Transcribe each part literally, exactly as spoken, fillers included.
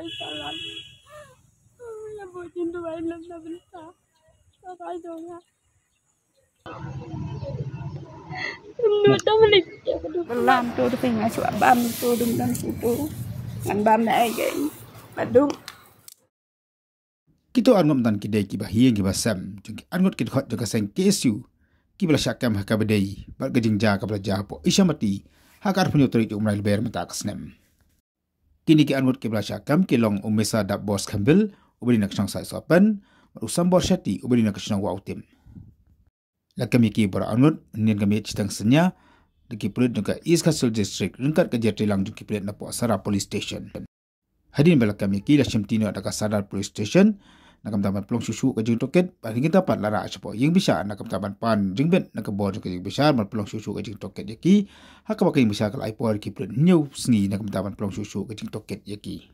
Salam. Ya, bu jin duwai lam na bynta. Ka kai dong ha. Belam tu, tu pyngai suak bam tu, dum dang situ. Ngan bam na ai gai. Badum. Kito arngut mynta ki dei kiba hi ïing kiba sem jong ki arngut ki dkhot jong ka seng K S U, kiba la shah kem ha kaba dei bad ka jingjia kaba la jia hapoh Ishamati ha ka arphew tarik jong u bnai Lber mynta ka snem. Kine ki arngut kiba la shah kem ki long u Mesa Dapbor Skembil uba dei na ka shnong Saisopen bad u Sambor Shetty uba dei na ka shnong Wahwtim. La kem ïa ki baroh arngut hynnin ka miet shiteng synñia da ki pulit jong ka East Khasi Hills District ryngkat ka jingïatreilang jong ki pulit napoh Sara Police Station. Hadien ba la kem ïa ki la shimti noh da ka Sadar Police Station na ka bynta ban pynlong shuh shuh ka jingtohkit bad ha kata pat la rah shapoh ïing bishar na ka bynta ban pan jingbit na ka bor jong ka ïing bishar ban pynlong shuh shuh ka jingtohkit ïa ki, ha kaba ka ïing bishar ka la ai por ïa ki pulit hynñiew sngi na ka bynta ban pynlong shuh shuh ka jingtohkit ïa ki.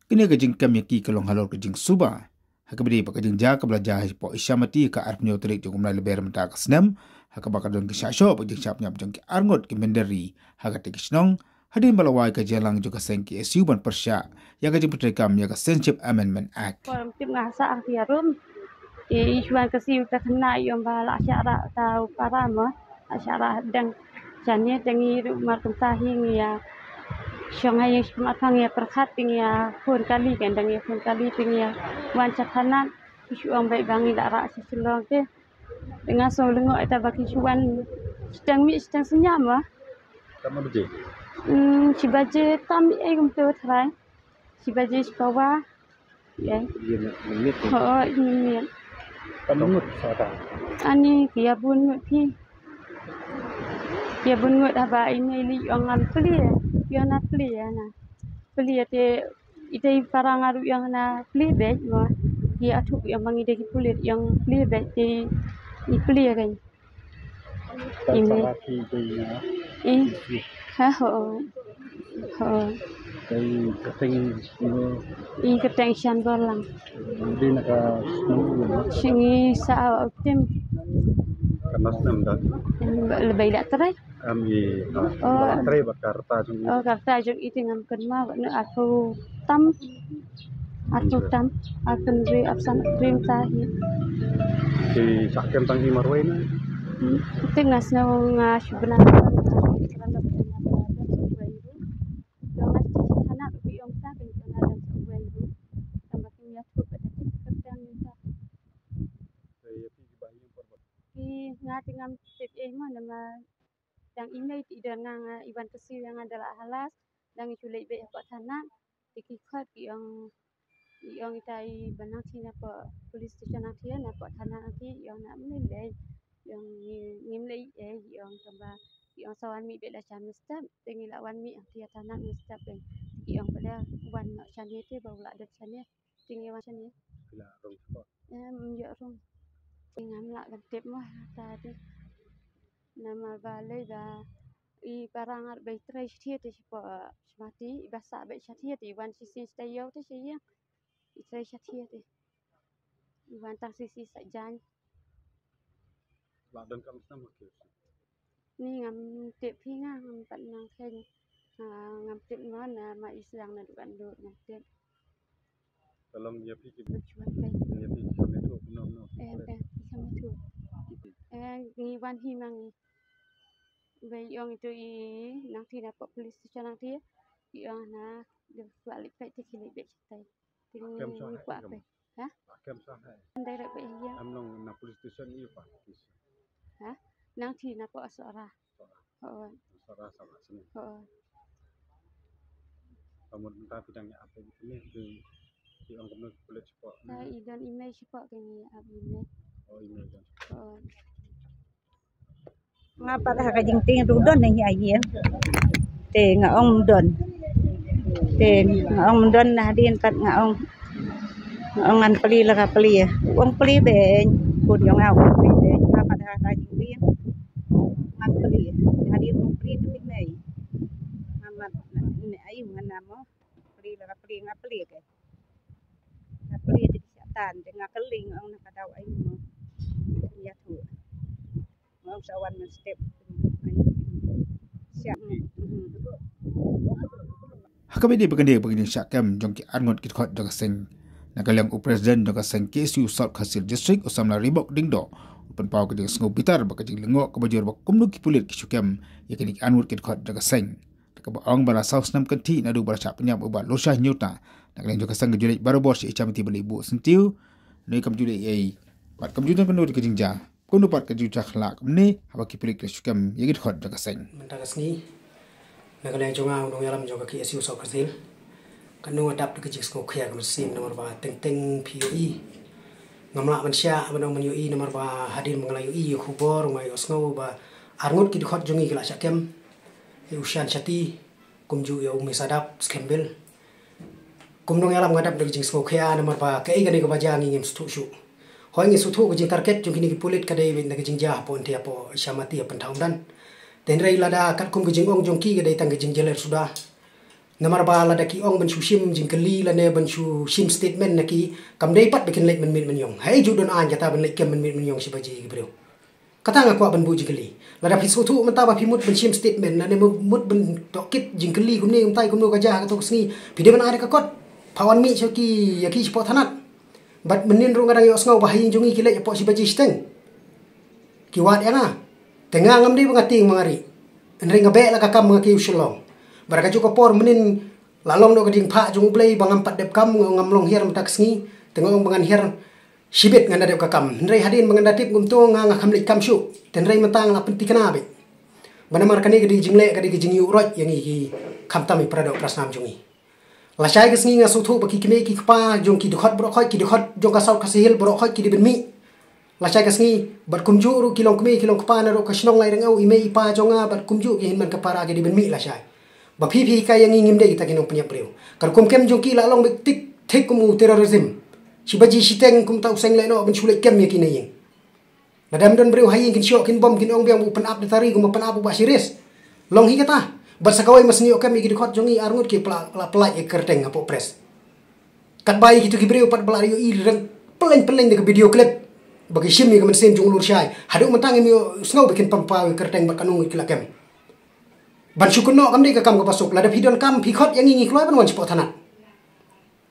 Kane ka jingkem ïa ki ka long halor ka jingsuba ha kaba dei bad ka jingjia kaba la jia hapoh Ishamati ha ka arphew tarik jong u bnai Lber mynta ka snem, ha kaba ka don ka shah shoh bad jingshah pynïap jong ki arngut ki mynder ri ha katei ka shnong, hadien ba la wai ka jingïalang jong ka seng K S U ban pyrshah ïa ka jingpyntreikam ïa ka Citizenship Amendment Act. Forum tip nga sa ar rum. Te i shuan ka siu ta khana i ong ba la shah ra ta u para mo. La shah ra dang shane dang i ru mar kumta hi ngi ïa shong ha ïing shong athang ïa pyrkhat te ngi ïa phone kali kan dang ïa phone kali te ngi ïa wan sha thanat. I shu ong bai ba ngi la rah sha Shillong te. Te nga sngewlyngngoh ita ba ki shu wan shiteng miet shiteng synñia mo. Tang baje? Hmm, shi baje tam ei kumto trai. Shi baje shi pawa. Ïa. Ïa na miet. Ho, ïa na miet. Tang ngut sa ta. Ani ki ïa bun ngut phi. Ïa bun ngut haba i mei li ong ngan plie. Ïa na plie na. Plie te ita i para nga ruh ïa na plie beit mo. Ïa athuh ïa ma ngi de ki pulit ïa plie beit te i plie kan. Ine. I. Ha, ho. Ho. I kyrteng shan bor lang. Shingi sa au tim. Kanas nam da. Lebih dak terai. Am i. Oh. Terai bakar ta jung. Oh, karta jung iti ngam kenma. Anu aku tam. Atu tam, atu nri apsan rim tahi. Te sa kem tang hi marwei na? Te nga sngewbha nga shu bna. Dong nga shu thanat ruh ïong ta, ken ïong na dang shu wei ruh. Tang ba ken ïa thup bad ïa tip kyrteng ïong ta. Ki nga te ngam tip ei mo namar dang i mei te i don nga nga i wan ka siu ïa nga da la halas. Dang i shu leit beit hapoh thanat. Te ki khot ki ong, i ong ita i ba nang thi napoh police station nang thi napoh thanat nang thi, i ong na mlei lei. I ong ngi, ngim lei ei, i ong tang ba i ong sa wan mih beit da sha mynstep, te ngi la wan mih hangtei ha thanat mynstep ei. I ong ba da wan noh shane te ba u la dep shane. Te ngi wan shane. Phi la rung shapoh? Em, ïoh rung. Te ngam lah ban tip mo ta te. Namar ba lei ba i para ngat ba i trei shathie te shapoh Shmati, i ba sah beit shathie te i wan shisien sha ïew te sha ïing. I trei shathie te. I wan tang shisien sa jan. Lah don kam snem ha ki. Ni ngam tip phi nga ngam pat nang kheiñ. Ah, ngam tip mo na ma i sdang na dukan dut ngam tip. Ka long ïa phi ki. Ïa phi ki kham ïathuh kumno kumno. Eh, eh, ki kham ïathuh. Eh, ngi wan hi ma ngi. Ba i ong itu i nang thi napoh police station nang thi. I ong na, dep kwah leit peit te ki leit beit shatai. Kem sha hai, kem. Ha? Kem sha hai. Direct beit ïa. Em long na police station i pa. Ha? Nang thi napoh Sohra. Sohra. Ho. Sohra sama sini. Ho. Kamu tentang bidang ïa apa gitu nih, di, di ong kamu kulit sepok. Nah, i don email sepok kini ap email. Oh, email don. Ho. Nga pat ha ka jingtieng ruh don na hi aïe. Te nga ong don. Te nga ong don na hadien pat nga ong. Nga ong ngan plie la ka plie. Ong plie beiñ. Pun jong nga ong plie beiñ. Nga pat ha ka jingtieng. Ngan plie. Na hadien ong plie te pynmei. Nga mat ne ayu ngan namo. Plie la ka plie nga plie ke. Nga plie te ki shatan te nga kylli nga ong na ka daw ayu mo. Ïathuh. Nga ong sa wan mynstep. Sha. Ha kaba ïadei bad kane ka jingshah kem jong ki arngut ki dkhot jong ka seng, na ka liang u President jong ka seng K S U South Khasi Hills District, u samla Reebok Diengdoh, u pynpaw ka jingsngewbitar bad ka jinglyngngoh kaba jur ba kumno ki pulit ki shu kem ïa kine ki arngut ki dkhot jong ka seng. Kaba ong ba la saw snem kynthih naduh ba la shah pynïap u Bah Lursha Hynñiewta. Na ka liang jong ka seng ka ju leit barabor sha Ichamati ban leit buh syntiew. Nui kam ju leit ei, bad kam ju don kano ka jingjia. Kumno pat ka jingjia khlak mynne haba ki pulit ki la shu kem ïa ki dkhot jong ka seng. Mynta ka sngi, na ka liang jong nga u nongïalam jong ka K S U South Khasi Hills, ka nongdap da ka jingsngewkhia ka mynsiem namar ba teng teng phi ïohi. Ngam lah ban shah ban ong ban ïohi namar ba hadien ba nga la ïohi ïa khubor nga ïohsngew ba arngut ki dkhot jong ngi ki la shah kem. Ïa u Shan Shati, kumjuh ïa u Misadap Skembil. Kum nongïalam nga dap da ka jingsngewkhia namar ba kaei kane kaba jia ngi ngim sngewthuh shuh. Hooid ngi sngewthuh ka jingtarget jong kine ki pulit ka dei beit na ka jingjia hapoh Nti hapoh Ichamati ha Pynthak Umdan. Te hynrei lada katkum ka jingong jong ki ka dei tang ka jingjyller suda. Namar ba lada ki ong ban shu shim jingkylli lane ban shu shim statement na ki, kam dei pat ba kin leit mynmiet mynïong. Haei ju don aiñ kata ban leit kem mynmiet mynïong shi baje ki briew. Kata nga kwah ban buh jingkylli. Lada phi sngewthuh mynta ba phi mut ban shim statement lane mut ban tohkit jingkylli kumne kumtai kumno ka jia ha kato ka sngi, phi dei ban ai da ka kot. Pha wan mih sha ki, ïa ki shapoh thanat. Bad mynnin ruh nga dang ïohsngew ba ha ïing jong ngi ki leit hapoh shi baje shiteng. Ki wad ïa nga. Te nga ngam dei ba nga tieng ba nga rieh. Hynrei nga beh la ka kam nga kiew Shillong. Bad ha kajuh ka por mynnin la long noh ka diengphah jong U Blei ba ngam pat dep kam, ngam long hiar mynta ka sngi. Te nga ong ba ngan hiar shibit ngan da dep ka kam. Hynrei hadien ba ngan da tip kumto nga, nga kham leit kam shuh. Te hynrei mynta nga la pynthikna beit. Ba namar kane ka dei jingleh, ka dei ka jingïuhroit ïa ngi ki, khamtam i para doh para snam jong ngi. Lashai ka sngi nga sngewthuh ba ki kmie ki kpa jong ki dkhot baroh khoit, ki dkhot jong ka South Khasi Hills baroh khoit ki dei ban mih lashai ka sngi. Bad kumjuh ruh ki long kmie ki long kpa na ruh ka shnong Lairangew, i mei i pa jong nga bad kumjuh ki hynmen ka para ki dei ban mih lashai. Ba phi phi hikai ïa ngi ngim dei kita ki nongpynïap briew. Ka rukom kem jong ki la long beit thik thik kum u terrorism. Shi baje shiteng kumta u seng leh noh ban shu leit kem ïa ki na ïing. Lada ym don briew ha ïing kin shoh kin bom kin ong biang ba u pynap da tari kumba pynap u Bah Shiris. Long hi kata. Bad sa kawei ma sngewthuh kem ïa ki dkhot jong ngi arngut ki pla-, pla-, pynlait ïa ka kyrteng hapoh press. Katba ïa kito ki briew pat ba la ïohi reng pyllein pyllein da ka video clip ba ki shim ïa ka mynsiem jong u Lurshai. Haduh mynta ngim ïohsngew ba kin pynpaw ïa ka kyrteng bad katno ngut ki la kem. Ban shu kynnoh kam dei ka kam kaba suk. Lada phi don kam phi khot ïa ngi ngi kloi ban wan shapoh thanat.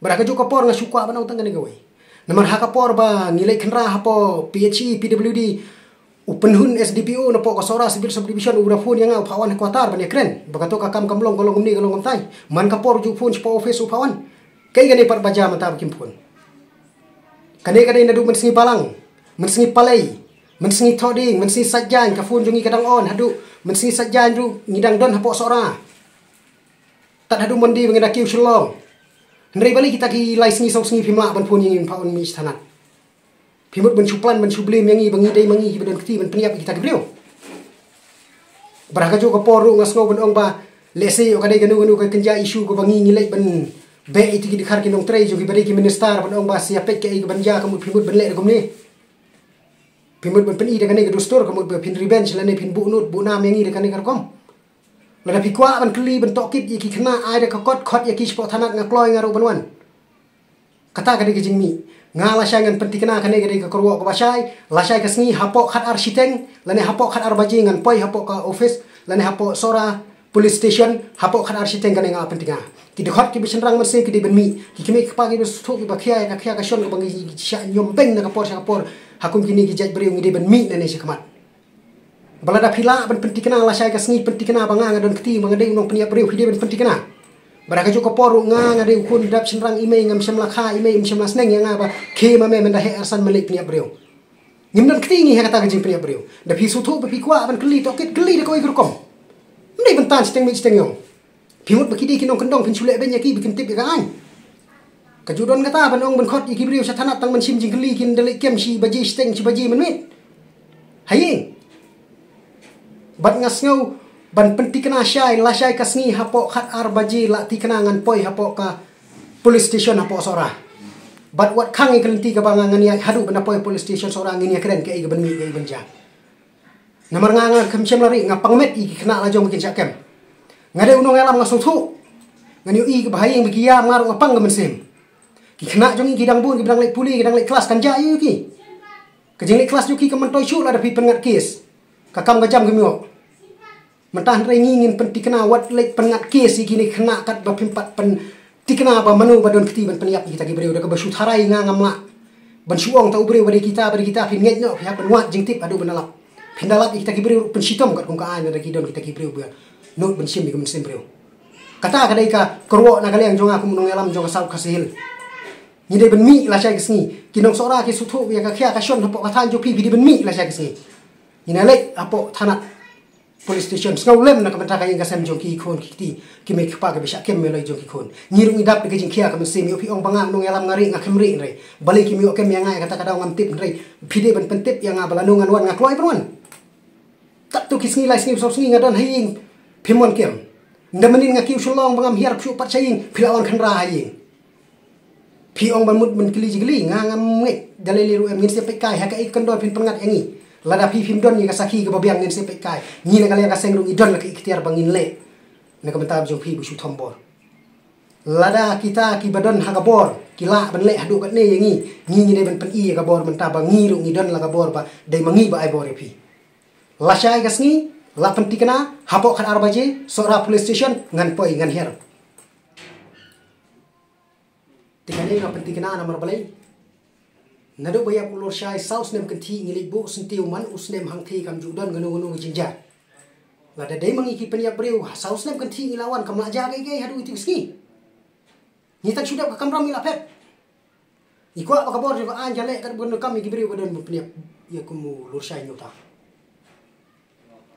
Bad ha kajuh ka por nga shu kwah ban ong tang kane kawei. Namar ha ka por ba ngi leit khynra hapoh P H E, P W D, u pynhun S D P O napoh ka Sohra Civil Subdivision u da phone ïa nga u phah wan ha quarter ban ïakren ba kato ka kam kam long, ka long kumne ka long kumtai. Man ka por ju phone shapoh office u phah wan. Kaei kane pat ba jia mynta ba kim phone. Kane ka dei naduh mynsngi Balang, mynsngi Palei, mynsngi Thohdieng, mynsngi Saitjaiñ ka phone jong ngi ka dang on haduh mynsngi Saitjaiñ ruh ngi dang don hapoh Sohra. Tad haduh Monday ba ngi da kiew Shillong. Hynrei balei kita ki lai sngi saw sngi phim lah ban phone ïa ngi ban phah wan mih sha thanat. Phi mut ban shu plan ban shu blame ïa ngi ba ngi dei ma ngi kiba don kti ban pynïap ïa kita ki briew. Bad ha kajuh ka por ruh nga sngew ban ong ba lehse ïoh ka dei kano kano ka kynja issue kaba ngi ngi leit ban beh ïa ki dkhar ki nongtrei jong kiba dei ki minister ban ong ba sa ïa peit kaei kaban jia ka mut phi mut ban leh da kumne. Phi mut ban pyni da kane ka dustur ka mut ba phin revenge lane phin buh nud buh nam ïa ngi da kane ka rukom. Lada phi kwah ban kylli ban tohkit ïa ki khynnah ai da ka kot, khot ïa ki shapoh thanat, nga kloi nga ruh ban wan. Kata ka dei ka jingmih. Nga lashai ngan pynthikna kane ka dei ka kyrwoh kaba shai, lashai ka sngi hapoh khatar shiteng lane hapoh khatar baje ngan poi hapoh ka office lane hapoh Sohra Police Station hapoh khatar shiteng, kane nga pynthikna. Ki dkhot kiba shynrang mynsiem ki dei ban mih. Ki kmie ki kpa kiba sngewthuh kiba khia ïa ka khia ka shon kaba ngi shah ñiom beiñ na ka por sha ka por ha kum kine ki jait briew ngi dei ban mih nangne shakhmat. Ba lada phi lah ban pynthikna lashai ka sngi, pynthikna ba nga nga don kti ba nga dei u nongpynïap briew, phi dei ban pynthikna. Bad ha kajuh ka por ruh nga nga dei u khun dap shynrang, i mei ngam shym la kha, i mei im shym la sneng ïa nga ba khie ma me mynta heh arsan ma leit pynïap briew. Ngim don kti ngi ha kata ka jingpynïap briew. Da phi sngewthuh ba phi kwah ban kylli tohkit, kylli da kawei ka rukom. Ym dei ban tan shiteng miet shiteng ïong. Phi mut ba ki dei ki nongkyndong phin shu leh beiñ ïa ki ba kin tip ïa ka aiñ. Ka ju don kata ban ong ban khot ïa ki briew sha thanat tang ban shim jingkylli, kin da leit kem shi baje shiteng shi baje mynmiet ha ïing. Bad nga sngew ban pynthikna shai, lashai ka sngi hapoh khatar baje la thikna ngan poi hapoh ka police station hapoh Sohra. Bad wat khang ïa ka lynti kaba nga ngan ïaid haduh ban da poi police station Sohra ngin ïakren kaei kaban mih kaei ban jia. Namar nga nga kham shym la rieh, nga pang met ïa ki khynnah la jong ba kin shah kem. Nga dei u nongïalam nga sngewthuh. Ngan ïohi kiba ha ïing ba ki ïam nga ruh nga pang ka mynsiem. Ki khynnah jong ngi ki dang bun, ki dang leit pule, ki dang leit klas, kan jia ïa ki. Ka jingleit klas jong ki kam myntoi shuh lada phi pynngat case. Ka kam ka jam kim ïoh. Mynta hynrei ngi ngin pyntikna wat leit pynngat kes ïa kine khynnah katba phim pat pyntikna ba mano ba don kti ban pynïap ïa kita ki briew. Da kaba shu tharai nga ngam lah ban shu ong ta u briew ba dei kita, ba dei kita, phin ngeit noh, phi hap ban wad jingtip haduh ban da lap. Phin da lap ïa kita ki briew ruh pynshitom katkum ka aiñ lada ki don kita ki briew ba nud ban shim ïa ka mynsiem briew. Kata ka dei ka kyrwoh na ka liang jong nga kum u nongïalam jong ka South Khasi Hills. Ngi dei ban mih lashai ka sngi. Ki nongsohra ki sngewthuh ïa ka khia ka shon hapoh ka thaiñ jong phi, phi dei ban mih lashai ka sngi. Ngi na leit hapoh thanat police station, sngew lem na ka bynta ka ïing ka sem jong ki khun ki kti, ki mei ki kpa, ki ba shah kem ïa la jong ki khun. Ngi ruh ngi dap da ka jingkhia ka mynsiem. Ïoh phi ong ba nga u nongïalam nga rieh, nga khem rieh hynrei balei kim ïoh kem ïa nga ïa kata ka daw ngam tip hynrei phi dei ban pyntip ïa nga ba lano ngan wan nga kloi ban wan. Katto ki sngi lai sngi saw sngi nga don ha ïing, phim wan kem. Nda mynnin nga kiew shu long ba ngam hiar, phi shu pat sha ïing, phi la wan khynra ha ïing. Phi ong ban mut ban kylli jingkylli, nga ngam ngeit. Da lei lei ruh em, ngin sa peit kai ha kaei ka kyndon phin pynngat ïa ngi. Lada phi phim don ïa ka sakhi kaba biang, ngin sa peit kai. Ngi na ka liang ka seng ruh ngi don la ka ikhtiar ba ngin leh na ka bynta jong phi ba shu thombor. Lada kita kiba don ha ka bor ki lah ban leh haduh katne ïa ngi, ngi ngi dei ban pyni ïa ka bor mynta ba ngi ruh ngi don la ka bor, ba dei ma ngi ba ai bor ïa phi. Lashai ka sngi la pyntikna hapoh khatar baje, Sohra Police Station, ngan poi ngan hiar. Te kane nga pyntikna namar balei? Naduh ba ïap u Lurshai saw snem kynthih ngi leit buh syntiew man u snem hangthie kam ju don kano kano ka jingjia. Lada dei ma ngi ki pynïap briew, ha saw snem kynthih ngi la wan, kam lah jia kaei kaei haduh kito ki sngi. Ngi tang shu dep ka kamram ngi la phet. Ngi kwah ba ka bor jong ka aiñ ka leh katba donkam ïa ki briew ba don ban pynïap ïa kum u Lurshai Hynñiewta.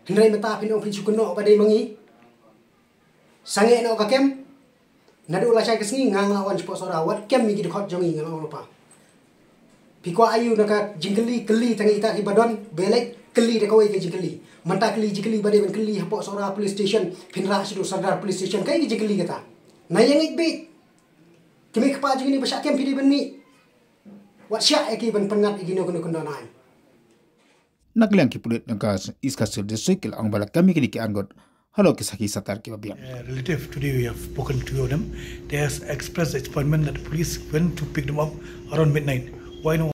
Hynrei mynta phin ong phin shu kynnoh ba dei ma ngi. Sangeh noh ka kem. Naduh lashai ka sngi nga nga la wan shapoh Sohra, wat kem ïa ki dkhot jong ngi, nga la ong lypa. Phi kwah aïu na ka jingkylli, kylli tang ïa kita kiba don, ba leit kylli da kawei ka jingkylli. Mynta kylli jingkylli ba dei ban kylli hapoh Sohra Police Station, phin rah shaduh Sardar Police Station, kaei ka jingkylli kata? Na ïa ngeit beit. Ki mei kpa jong ngi ba shah kem phi dei ban mih. Wat shah ïa ki ban pynngat ïa kino kino kyndon aiñ. Na ka liang ki pulit na ka East Khasi Hills District ki la ong ba la kem ïa kine ki arngut halor ki sakhi satar kiba biang. Uh, relative, today we have spoken to two of them. They has expressed disappointment that the police went to pick them up around midnight. Why no